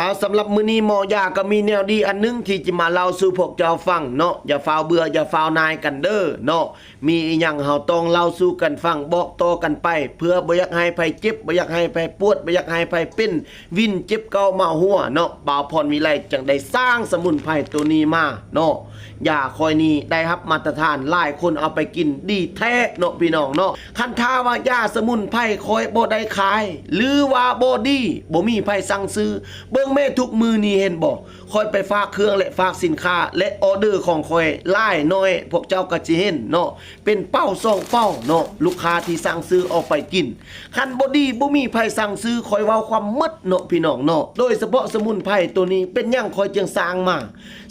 ເອົາ ສຳລັບມື້ນີ້ໝໍຢາກໍມີແນວດີອັນໜຶ່ງທີ່ຈະມາເລົ່າສູ່ພວກເຈົ້າຟັງເນາະ. ຢ່າຟ້າວເບື່ອ ຢ່າຟ້າວໜ່າຍກັນເດີເນາະ. ມີອີ່ຫຍັງເຮົາຕ້ອງເລົ່າສູ່ກັນຟັງ ບອກຕໍ່ກັນໄປ ເພື່ອບໍ່ຢາກໃຫ້ໃຜເຈັບ ບໍ່ຢາກໃຫ້ໃຜປວດ ບໍ່ຢາກໃຫ້ໃຜເປັນ ວິນເຈັບເກົ້າເມົາຫົວເນາະ. ບ່າວພອນວິໄລຈຶ່ງໄດ້ສ້າງສະໝຸນໄພໂຕນີ້ມາເນາະ. ຢາຂ້ອຍນີ້ໄດ້ຮັບມາດຕະຖານ ຫຼາຍຄົນເອົາໄປກິນ ດີແທ້ເນາະພີ່ນ້ອງເນາະ. ຄັນຖ້າວ່າຢາສະໝຸນໄພຂ້ອຍບໍ່ໄດ້ຂາຍ ຫຼືວ່າບໍ່ດີ ບໍ່ມີໃຜສັ່ງຊື້ ເບິ່ງແມ້ທຸກມື້ນີ້ເຫັນບໍ່? ຂ້ອຍໄປຝາກເຄື່ອງ ແລະ ຝາກສິນຄ້າ ແລະ ອໍເດີຂອງຂ້ອຍຫຼາຍໜ້ອຍ ພວກເຈົ້າກໍຊິເຫັນເນາະ ເປັນເປົາສອງເປົາເນາະ ລູກຄ້າທີ່ສັ່ງຊື້ເອົາໄປກິນ. ຄັນບໍ່ດີ ບໍ່ມີໃຜສັ່ງຊື້ ຂ້ອຍເວົ້າຄວາມໝົດເນາະ ພີ່ນ້ອງເນາະ. ໂດຍສະເພາະສະໝຸນໄພໂຕນີ້ ເປັນຫຍັງຂ້ອຍຈຶ່ງສ້າງມາ?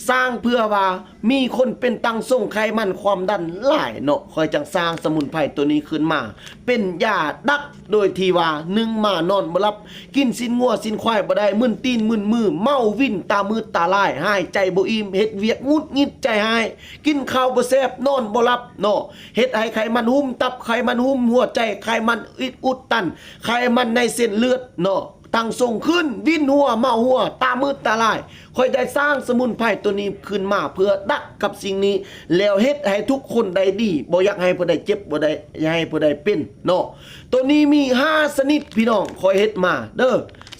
ສ້າງເພື່ອວ່າມີຄົນເປັນຕັງສົງໄຂມັນຄວາມດັນຫຼາຍເນາະ ຂ້ອຍຈຶ່ງສ້າງສະໝຸນໄພໂຕນີ້ຂຶ້ນມາ ເປັນຢາດັກ ໂດຍທີ່ວ່າ ໜຶ່ງ ມານອນບໍ່ຫຼັບ ກິນຊີ້ນງົວຊີ້ນຄວາຍບໍ່ໄດ້ ມຶນຕີນມຶນມື ເມົາວິນ ຕາມືດຕາລາຍ ຫາຍໃຈບໍ່ອີ່ມ ເຮັດວຽກຫງຸດຫງິດໃຈຮ້າຍ ກິນເຂົ້າບໍ່ແຊບ ນອນບໍ່ຫຼັບເນາະ. ເຮັດໃຫ້ໄຂມັນຫຸ້ມຕັບ ໄຂມັນຫຸ້ມຫົວໃຈ ໄຂມັນອິດອຸດຕັນ ໄຂມັນໃນເສັ້ນເລືອດເນາະ ຕັງສົງຂຶ້ນ ວິນຫົວ ເມົາຫົວ ຕາມືດຕາລາຍ. ຂ້ອຍໄດ້ສ້າງສະໝຸນໄພໂຕນີ້ຂຶ້ນມາເພື່ອດັກກັບສິ່ງນີ້ ແລ້ວເຮັດໃຫ້ທຸກຄົນໄດ້ດີ ບໍ່ຢາກໃຫ້ຜູ້ໃດເຈັບ ບໍ່ໄດ້ໃຫ້ຜູ້ໃດເປັນເນາະ. ໂຕນີ້ມີຫ້າຊະນິດພີ່ນ້ອງ ຂ້ອຍເຮັດມາເດີ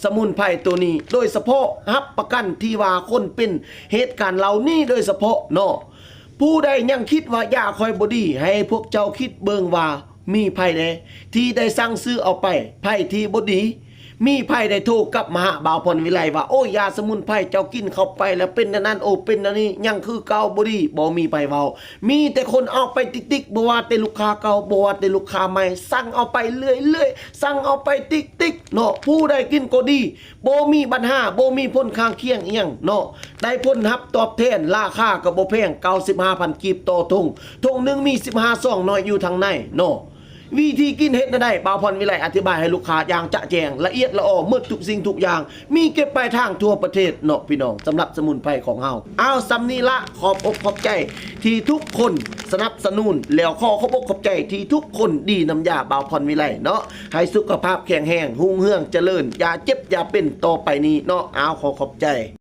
ສະໝຸນໄພໂຕນີ້ ໂດຍສະເພາະຮັບປະກັນທີ່ວ່າຄົນເປັນເຫດການເຫຼົ່ານີ້ໂດຍສະເພາະເນາະ. ຜູ້ໃດຍັງຄິດວ່າຢາຂ້ອຍບໍ່ດີ ໃຫ້ພວກເຈົ້າຄິດເບິ່ງວ່າ ມີໃຜແດ່ທີ່ໄດ້ສັ່ງຊື້ເອົາໄປ? ໃຜທີ່ບໍ່ດີ? ມີໃຜໄດ້ໂທກັບມາຫາບ່າວພອນວິໄລວ່າ ໂອ້ຍ ຢາສະໝຸນໄພເຈົ້າກິນເຂົ້າໄປແລ້ວເປັນແນວນັ້ນ ໂອ້ ເປັນແນວນີ້ ຍັງຄືເກົ່າ ບໍ່ດີ? ບໍ່ມີໃຜເວົ້າ. ມີແຕ່ຄົນເອົາໄປຕິກໆ ບໍ່ວ່າແຕ່ລູກຄ້າເກົ່າ ບໍ່ວ່າແຕ່ລູກຄ້າໃໝ່ ສັ່ງເອົາໄປເລື້ອຍໆ ສັ່ງເອົາໄປຕິກໆເນາະ. ຜູ້ໃດກິນກໍດີ ບໍ່ມີບັນຫາ ບໍ່ມີຜົນຂ້າງຄຽງອີ່ຫຍັງເນາະ. ໄດ້ຜົນຮັບຕອບແທນ ລາຄາກໍບໍ່ແພງ ເກົ້າສິບຫ້າພັນກີບຕໍ່ຖົງ ຖົງໜຶ່ງມີສິບຫ້າຊອງນ້ອຍຢູ່ທາງໃນເນາະ. ວິທີກິນເຮັດແນວໃດ? ບ່າວພອນວິໄລອະທິບາຍໃຫ້ລູກຄ້າຢ່າງຈະແຈ້ງ ລະອຽດລະອໍ ໝົດທຸກສິ່ງທຸກຢ່າງ ມີເກັບປາຍທາງທົ່ວປະເທດເນາະ ພີ່ນ້ອງ. ສຳລັບສະໝຸນໄພຂອງເຮົາ ເອົາ ສ່ຳນີ້ລະ. ຂອບອົກຂອບໃຈທີ່ທຸກຄົນສະໜັບສະໜູນ ແລ້ວຂໍຂອບອົກຂອບໃຈທີ່ທຸກຄົນດີນຳຢາບ່າວພອນວິໄລເນາະ. ໃຫ້ສຸຂະພາບແຂງແຮງ ຮຸ່ງເຮືອງຈະເລີນ ຢ່າເຈັບຢ່າເປັນຕໍ່ໄປນີ້ເນາະ. ເອົາ ຂໍຂອບໃຈ.